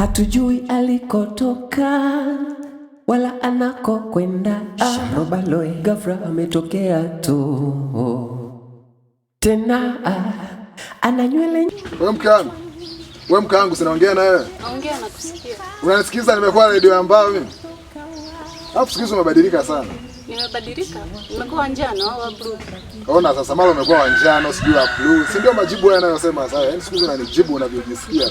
Hatujui alikotoka wala anakokwenda. Sharobaloe ghafla ametokea tu tena, ana nywele. Wewe mke wangu. Wewe mke wangu, sinaongea na wewe. Naongea na kusikia. Unanisikiza? Nimekuwa redio ambayo mimi. Alafu siku hizi umebadilika sana. Nimebadilika. Nimekuwa njano au wa blue? Ona sasa mara umekuwa wa njano, sijui wa blue. Si ndio majibu haya yanayosema sasa. Yaani siku hizi unanijibu unavyojisikia.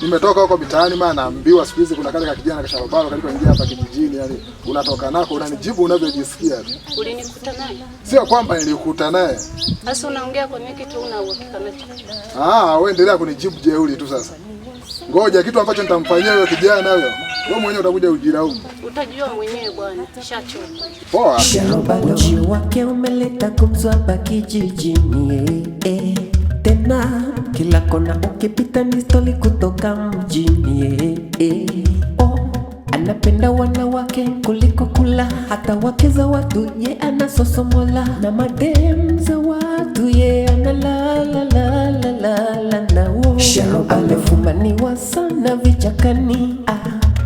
Nimetoka huko mitaani maana naambiwa siku hizi kuna kale ka kijana kasharobaro kalikoingia hapa kijijini, yani unatoka nako unanijibu unavyojisikia. Ulinikuta naye? Sio kwamba nilikuta naye. Sasa unaongea kwa nini kitu una uhakika nacho? Ah, wewe endelea kunijibu jeuri tu sasa. Ngoja kitu ambacho nitamfanyia huyo kijana huyo. Wewe mwenyewe utakuja ujilaumu. Utajua mwenyewe bwana. Shachoka. Poa. Ujio wake umeleta gumzo hapa kijijini, eh, eh. Tena kila kona ukipita ni stori kutoka mjini, eh, eh. Oh, anapenda wanawake kuliko kula, hata wake za watu ye anasosomola, na madem za watu ye analalalalalala nao. Amefumaniwa sana vichakani, ah,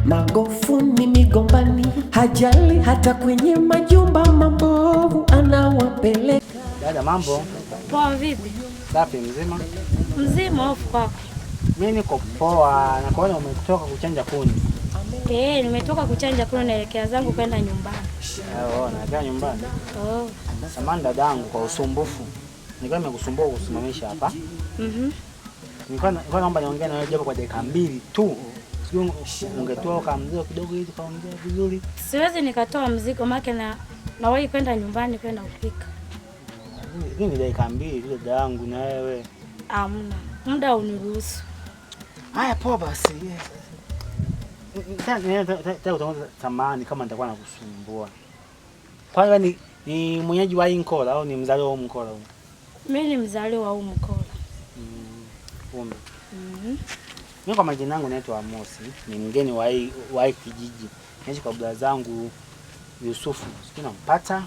magofuni migombani, hajali hata kwenye majumba mabovu anawapeleka. Dada, mambo? Poa, vipi? Safi, mzima? Mzima, ofu kwako? Mimi niko poa, na kuona umetoka kuchanja kuni. Eh, nimetoka kuchanja kuni naelekea zangu kwenda nyumbani. Oh, naelekea nyumbani. Oh. Samahani dadangu kwa usumbufu. Nilikuwa nimekusumbua kusimamisha hapa. Nilikuwa naomba niongee na wewe japo kwa dakika mbili tu. Sijui ungetoa kama mzigo kidogo hivi tukaongea vizuri. Siwezi nikatoa mzigo maana na nawahi kwenda nyumbani kwenda kupika. Lakini ni dakika mbili tu dadangu na wewe. Hamna. Muda uniruhusu. Haya, poa basi. Yes. Nataka samahani kama nitakuwa nakusumbua. Kwanza ni mwenyeji wa hii Mkola au ni mzaliwa wa Mkola huu? Mimi ni mzaliwa wa huu Mkola. Kumbe. Mimi kwa majina yangu naitwa Amosi, ni mgeni wa hii kijiji. Naishi kwa baba zangu Yusufu. Sijui nampata.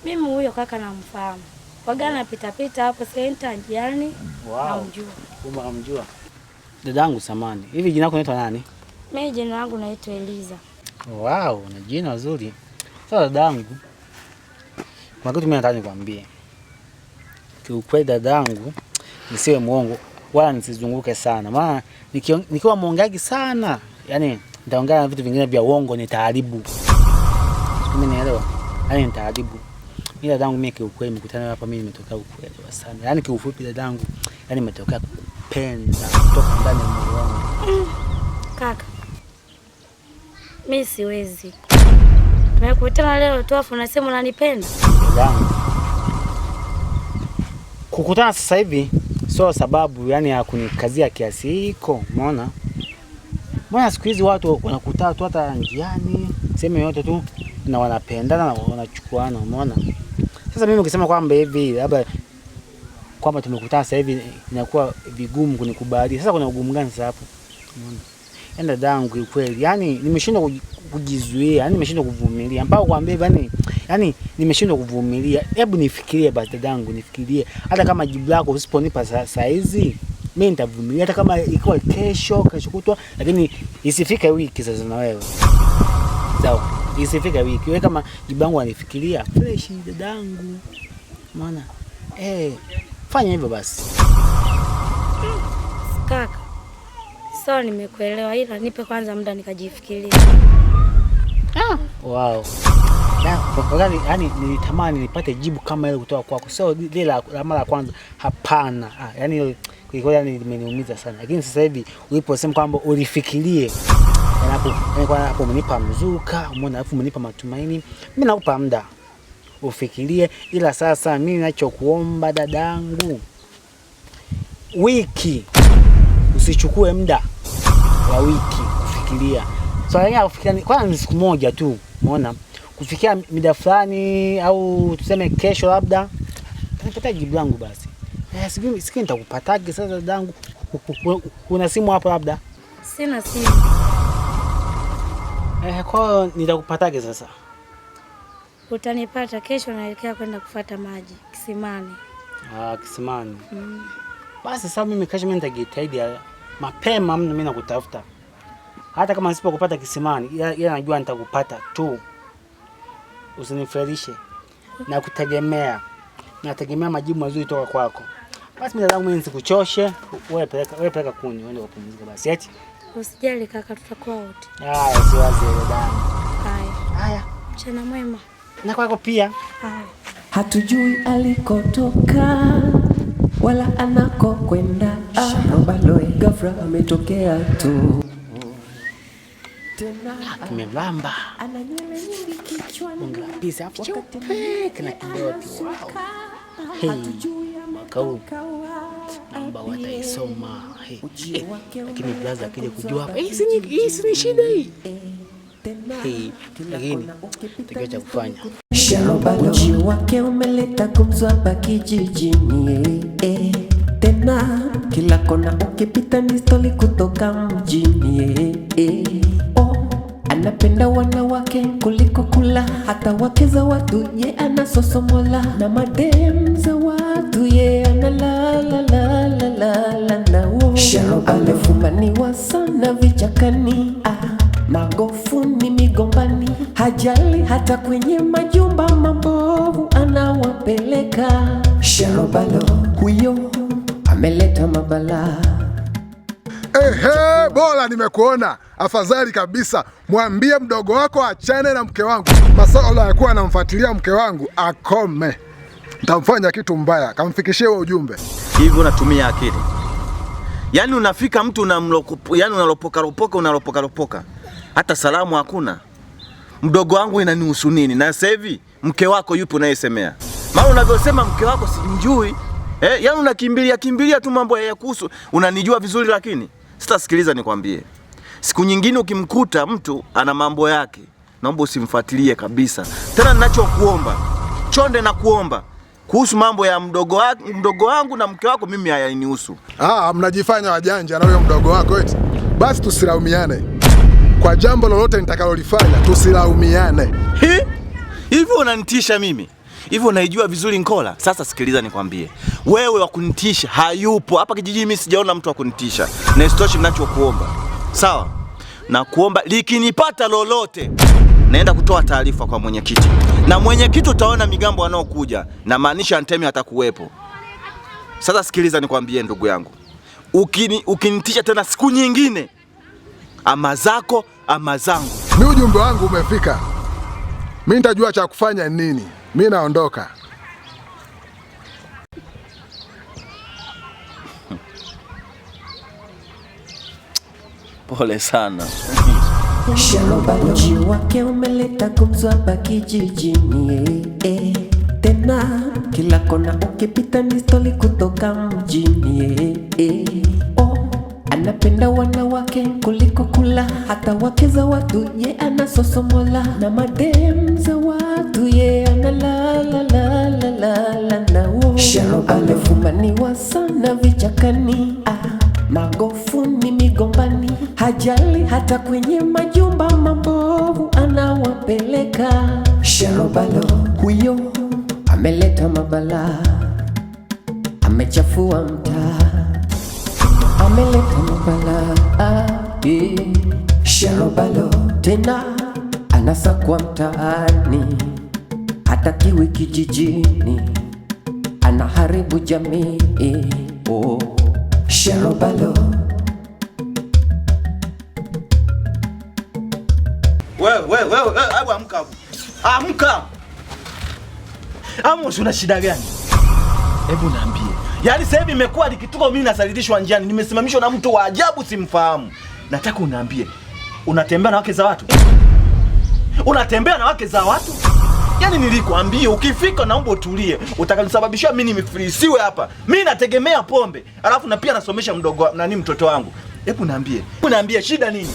Mimi huyo kaka namfahamu. Waga napita pita hapo senta njiani. Wow. Namjua. Kumbe namjua. Dadangu samani. Hivi jina lako unaitwa nani? Mimi jina langu naitwa Eliza. Wow, na jina zuri. Sasa dadangu, kuna kitu mimi nataka nikwambie. Kiukweli dadangu, nisiwe muongo wala nisizunguke sana. Maana nikiwa muongeaji sana, yani nitaongea na vitu vingine vya uongo nitaharibu. Mimi nielewa. Yani nitaharibu. Mimi dadangu, mimi kiukweli mkutano hapa mimi nimetokea kukuelewa sana. Yani kiufupi dadangu, yani nimetokea kukupenda kutoka ndani ya moyo wangu. Kaka, mimi siwezi. Tumekutana leo tu afu unasema unanipenda? Dadangu, kukutana sasa hivi sio sababu yani ya kunikazia kiasi hiko, umeona? Mbona siku hizi watu wanakutana tu hata njiani, sehemu yoyote tu na wanapendana na wanachukuana, umeona? Sasa mimi ukisema kwamba hivi labda kwamba tumekutana sasa hivi inakuwa vigumu kunikubali. Sasa kuna ugumu gani sasa hapo? Umeona? Yaani dadangu kweli, yani nimeshindwa kujizuia, yani nimeshindwa kuvumilia. Mpaka kuambia yani nimeshindwa kuvumilia. Hebu nifikirie basi dadangu, nifikirie. Hata kama jibu lako usiponipa saa hizi, mimi nitavumilia hata kama ikiwa kesho, kesho kutwa, lakini isifike wiki sasa na wewe. Sawa, isifike wiki. Wewe kama jibu langu anifikiria fresh dadangu. Umeona? Fanya hivyo basi. Kaka, sawa, nimekuelewa, ila nipe kwanza muda nikajifikirie. Wow. Yani nilitamani nipate jibu kama ile kutoka kwako. Sio lile la mara ya kwanza. Hapana. Yani ilikuwa yani limeniumiza sana. Lakini sasa hivi uliposema kwamba ulifikirie, yani kwa hapo umenipa mzuka, umeona, alafu umenipa matumaini. Mimi nakupa muda ufikirie, ila sasa mimi ninachokuomba dadangu, wiki usichukue muda wa wiki kufikiria. So yani kufikiria kwanza ni siku moja tu, umeona? Kufikia muda fulani au tuseme kesho labda nipata jibu langu basi. Sijui nitakupataje sasa dadangu. Una simu hapo labda? Sina simu. Kwa hiyo nitakupataje sasa? Utanipata kesho, naelekea kwenda kufuata maji kisimani. Kisimani. Basi sasa mimi kesho mimi nitajitahidi mapema mno mimi nakutafuta. Hata kama nisipokupata kisimani, ila najua nitakupata tu. Usinifelishe. Na kutegemea. Nategemea majibu mazuri toka kwako. Basi mimi dadangu, mimi nisikuchoshe. Wewe peleka kuni, uende kupumzika basi. Eti. Usijali kaka, tutakuwa wote. Haya, siwaze dadangu. Haya. Haya. Mchana mwema. Na kwako pia. Haya. Hatujui alikotoka wala anakokwenda. Sharobalo ghafla ametokea tu tena, Kimelamba. ana nywele nyingi kichwani, Bonge la pisi afu wakati cheupe mwingine kina kidoti. Wow. anasuka. Hey, Hatujui mwaka huu ametoka naomba wapi. wataisoma. Hey, Ujio hey, wake lakini blaza akija kujua hapa, hapa hii si ni shida hii. Tena Hey, kila lakini kona ukipita tukiwa cha ni kufanya. Sharobalo. Ujio wake umeleta gumzo hapa kijijini, eh, eh. Tena kila kona ukipita ni stori kutoka mjini, eh, eh. Oh, anapenda wanawake kuliko kula, hata wake za watu ye anasosomola, na madem za watu ye analalalalalala nao. Sharobalo amefumaniwa sana vichakani, ah, magofuni migombani, hajali hata kwenye majumba mabovu anawapeleka. Sharobalo huyo ameleta mabalaa. Ehe, bora nimekuona. Afadhali kabisa. Mwambie mdogo wako achane na mke wangu. Masuala ya kuwa anamfuatilia mke wangu akome. Nitamfanya kitu mbaya. Kamfikishie huo ujumbe. Hivi unatumia akili? Yaani unafika mtu yaani unalopoka lopoka unalopoka lopoka. Hata salamu hakuna. Mdogo wangu inanihusu nini? Na sasa hivi mke wako yupo unayesemea. Maana unavyosema mke wako simjui. Yaani unakimbilia kimbilia tu mambo hayakuhusu. Unanijua vizuri lakini sitasikiliza nikwambie. Siku nyingine ukimkuta mtu ana mambo yake, naomba usimfuatilie kabisa. Tena ninachokuomba, chonde na kuomba kuhusu mambo ya mdogo wangu na mke wako, mimi hayanihusu. Ah, mnajifanya wajanja na huyo mdogo wako eti. Basi tusilaumiane. Kwa jambo lolote nitakalolifanya tusilaumiane. Hi? Hivi unanitisha mimi? Hivi unaijua vizuri Nkola? Sasa sikiliza nikwambie. Wewe wa kunitisha hayupo. Hapa kijijini mimi sijaona mtu wa kunitisha. Na isitoshe ninachokuomba. Sawa? Na kuomba likinipata lolote naenda kutoa taarifa kwa mwenyekiti. Na mwenyekiti utaona migambo anaokuja, na maanisha Ntemi atakuwepo. Sasa sikiliza nikwambie ndugu yangu. Ukinitisha tena siku nyingine, ama zako ama zangu. Mi ujumbe wangu umefika. Mi nitajua cha kufanya nini. Mi naondoka. Pole sana. Sharobalo ujio wake umeleta gumzo hapa kijijini, eh, eh. Tena kila kona ukipita ni stori kutoka mjini, eh, eh. Oh, anapenda wanawake kuliko kula, hata wake za watu ye anasosomola, na madem za watu ye analalalalalala nao. Sharobalo amefumaniwa sana vichakani, ah, magofuni migombani, hajali hata kwenye majumba mabovu anawapeleka. Sharobalo huyo ameleta mabalaa, amechafua mtaa, ameleta mabalaa, eh. Sharobalo tena anasakwa mtaani, hatakiwi kijijini, anaharibu jamii. Oh. Sharobalo. Wewe wewe wewe, hebu amka hapo. Amka. Amos, una shida gani? Hebu niambie. Yaani sasa hivi imekuwa nikitoka mimi nasalitishwa njiani, nimesimamishwa na mtu wa ajabu simfahamu. Nataka uniambie, unatembea na wake za watu? Unatembea na wake za watu? Yaani nilikwambia ukifika naomba utulie. Utakanisababishia mimi nimefilisiwe hapa. Mimi nategemea pombe. Alafu na pia nasomesha mdogo nani mtoto wangu. Hebu niambie. Hebu niambie shida nini?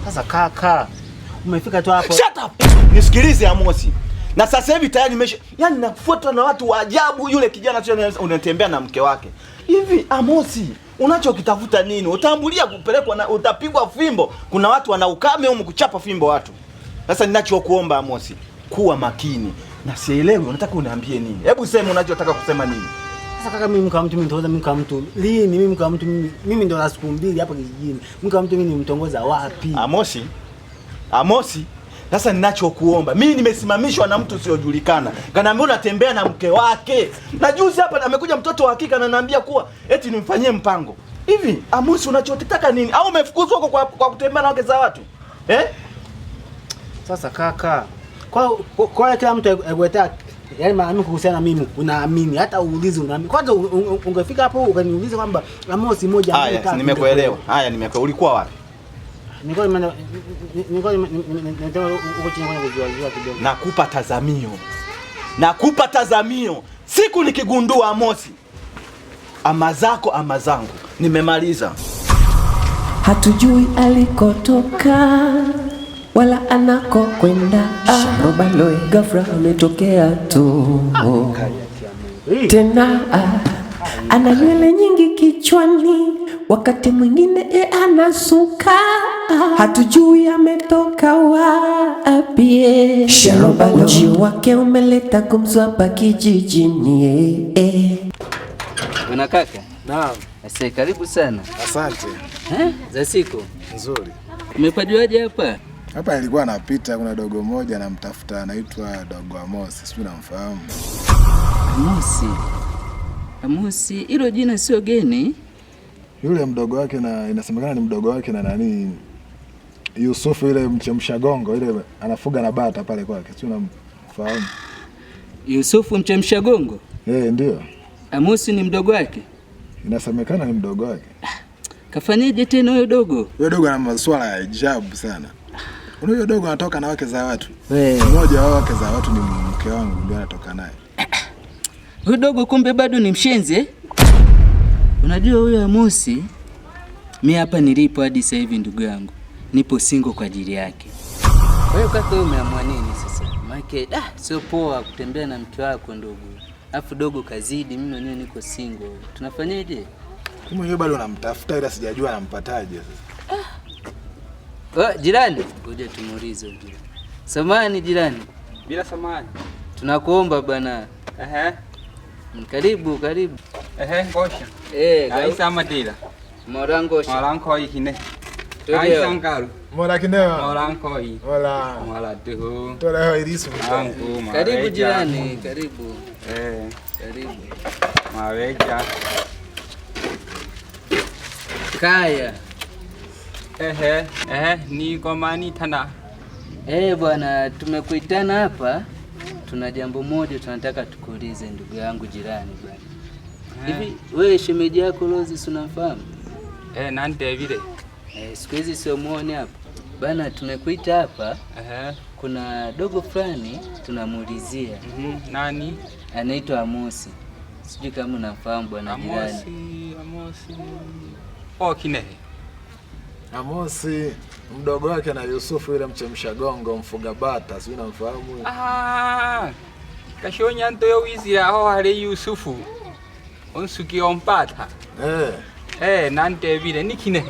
Sasa kaka, umefika tu hapo. Shut up. Nisikilize Amosi. Na sasa hivi tayari nimesha, yaani nafuatwa na watu wa ajabu. Yule kijana tu unatembea na mke wake. Hivi Amosi, unachokitafuta nini? Utambulia kupelekwa na utapigwa fimbo. Kuna watu wana ukame humu kuchapa fimbo watu. Sasa ninachokuomba Amosi, kuwa makini. Na sielewi unataka uniambie nini? Hebu sema unachotaka kusema nini? Sasa kaka, mimi mke wa mtu mimi nitaoza mke wa mtu lini? Mimi mke wa mtu mimi ndo na siku mbili hapa kijijini. Mke wa mtu mimi nimtongoza wapi? Amosi, Amosi, sasa ninachokuomba mimi, nimesimamishwa na mtu usiojulikana, kanaambia unatembea na mke wake, na juzi hapa amekuja mtoto wa hakika ananiambia kuwa eti nimfanyie mpango. Hivi Amosi, unachotaka nini? Au umefukuzwa huko kwa kutembea na wake za watu eh? Sasa kaka, kwa kila mtu akuletea yaani malalamiko kuhusiana na mimi unaamini, hata uulize unaamini. Kwanza ungefika hapo ukaniuliza kwamba Amosi moja mbili Haya, tatu. nimekuelewa. Haya, nimekuelewa. Ulikuwa wapi? Nilikuwa nimetoka huko chini kwenye kujuajua kidogo. Nakupa tazamio, nakupa tazamio. Siku nikigundua Amosi, ama zako ama zangu, nimemaliza. Hatujui alikotoka wala anakokwenda. Sharobalo ghafla ametokea tu tena, ana nywele nyingi kichwani, wakati mwingine anasuka, hatujui ametoka wapi. Sharobalo ujio wake umeleta gumzo hapa kijijini eh. Bwana kaka, Naam, ase karibu sana. asante. Eh, za siku Nzuri. umepajuaje hapa? Hapa nilikuwa napita, kuna dogo moja namtafuta, anaitwa Dogo Amosi, sijui namfahamu. Amosi, Amosi, hilo jina sio geni. Yule mdogo wake na inasemekana ni mdogo wake na nani Yusufu yule mchemsha gongo ile anafuga na bata pale kwake, sijui namfahamu. Yusufu mchemsha gongo. Eh, ndio. Amosi ni mdogo wake. Inasemekana ni mdogo wake. Kafanyeje tena huyo dogo? Huyo dogo ana masuala ya ajabu sana. Unajua dogo anatoka na wake za watu. Mmoja wa wake za watu ni mke wangu ndio anatoka naye. Huyo dogo kumbe bado ni mshenzi eh? Unajua huyo Amosi, mi hapa nilipo hadi sasa hivi ndugu yangu, nipo single kwa ajili yake. Kwa hiyo kaka, wewe umeamua nini sasa? Maana da sio poa kutembea na mke wako ndugu, alafu dogo kazidi, mimi mwenyewe niko single, tunafanyeje? Mimi mwenyewe bado namtafuta ila sijajua nampataje sasa. Oh, jirani, ngoja tumuulize huyu jirani. Samahani jirani, Bila samani. tunakuomba bwana. Ehe. Karibu, karibu. Ehe, ngosha. Eh, Aisa amadila. Morangosha. Moranko ikine. Tulio. Aisa ngaru. Mola kinewa. Moranko i. Mola. Mola duhu. Tola irisu. Angu maweja. Karibu jirani, karibu. Eh, Karibu. maweja. Kaya. Ehe, ehe, ni gomani tana. Eh, bwana, tumekuitana hapa, tuna jambo moja tunataka tukuulize ndugu yangu jirani bwana. Hivi wewe shemeji yako Rose si unamfahamu? Eh, nande vile. Eh, siku hizi sio muone hapa. Bana, tumekuita hapa, Ehe. kuna dogo fulani tunamuulizia. Mhm, nani? Anaitwa Amosi. Sijui kama unamfahamu bwana jirani. Amosi, Amosi. Oh, kine. Amosi mdogo wake na Yusufu yule mchemsha gongo mfuga bata, sijui namfahamu huyo. Ah. Kashonya ntoyo wizira aho hali Yusufu. Onsuki ompata. Eh, Eh, nande vile ni kine.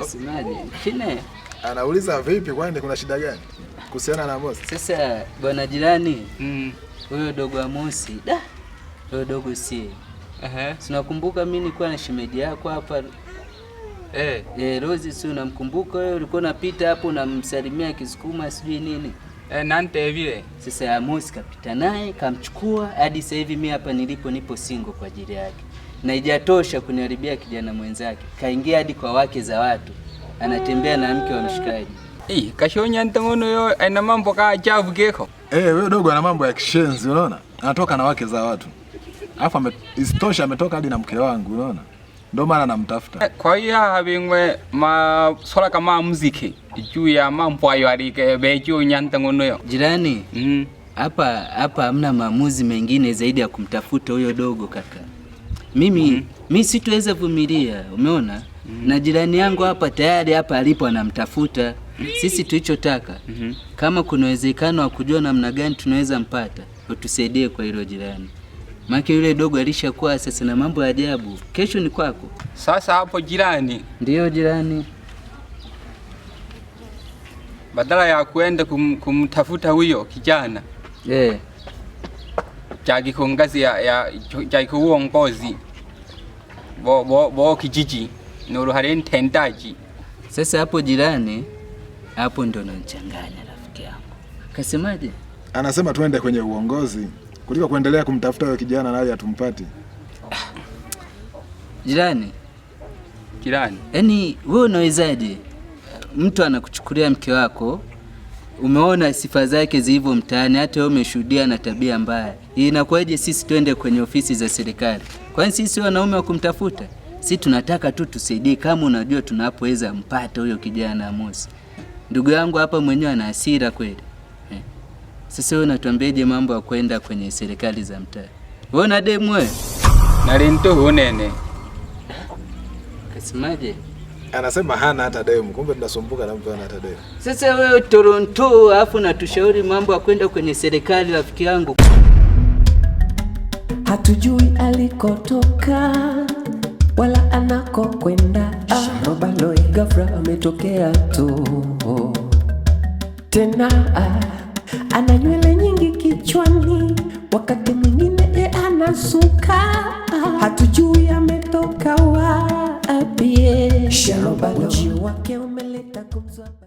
Semaje? Kine. anauliza vipi kwani kuna shida gani kuhusiana na Amosi? Sasa bwana jirani, Mm. huyo dogo Amosi, da. Huyo dogo si. Ehe. Sinakumbuka mimi nilikuwa na shemeji yako hapa. Eh. Eh, Rose si unamkumbuka wewe, ulikuwa unapita hapo unamsalimia Kisukuma sijui nini. Eh, nante vile. Sasa Amosi kapita naye kamchukua hadi sasa hivi mimi hapa nilipo nipo single kwa ajili yake. Na ijatosha kuniharibia kijana mwenzake. Kaingia hadi kwa wake za watu. Anatembea na mke wa mshikaji. Eh, kashonya ntongono yo ena mambo ka ajabu geko. Eh, huyo dogo ana mambo ya kishenzi, unaona? Anatoka na wake za watu. Alafu isitoshe ametoka hadi na mke wangu, unaona? Ndio maana namtafuta. Kwa hiyo habingwe masola kama muziki juu ya mambo ayo alike bejo nyantongono yo. Jirani, Mm. hapa hapa hamna maamuzi mengine zaidi ya kumtafuta huyo dogo kaka. Mimi mi sitoweza vumilia, umeona? Na jirani yangu hapa tayari hapa alipo anamtafuta. Sisi tulichotaka kama kuna uwezekano wa kujua namna gani tunaweza mpata, utusaidie kwa hilo jirani. Maana yule dogo alishakuwa sasa na mambo ya ajabu. Kesho ni kwako. Sasa hapo jirani, Ndiyo jirani. badala ya kuenda kumtafuta huyo kijana, Eh, Jagikungazi ya jaikuuongozi bo bo bo kijiji nuru hali ntendaji. Sasa hapo jirani, hapo ndo unanichanganya rafiki yangu. Kasemaje? Anasema tuende kwenye uongozi kuliko kuendelea kumtafuta huyo kijana naye hatumpati. Jirani, Jirani, yaani wewe unawezaje? Mtu anakuchukulia mke wako, umeona sifa zake zilivyo mtaani, hata wewe umeshuhudia na tabia mbaya. Inakuwaje sisi twende kwenye ofisi za serikali? Kwani sisi wanaume wa kumtafuta? Si tunataka tu tusaidie, kama unajua tunapoweza mpata huyo kijana Amosi. Ndugu yangu hapa mwenyewe ana hasira kweli. Eh. Sasa wewe unatuambiaje mambo ya kwenda kwenye serikali za mtaa? Wewe una demu wewe? Nali nene. Kasemaje? Anasema hana hata demu, kumbe tunasumbuka na mtu hana hata demu. Sasa wewe Toronto, alafu natushauri mambo ya kwenda kwenye serikali, rafiki yangu. Hatujui alikotoka wala anakokwenda. Sharobalo ghafla ametokea tu tena, ana nywele nyingi kichwani, wakati mwingine ye anasuka, hatujui ametoka wapi. Sharobalo ujio wake umeleta gumzo hapa.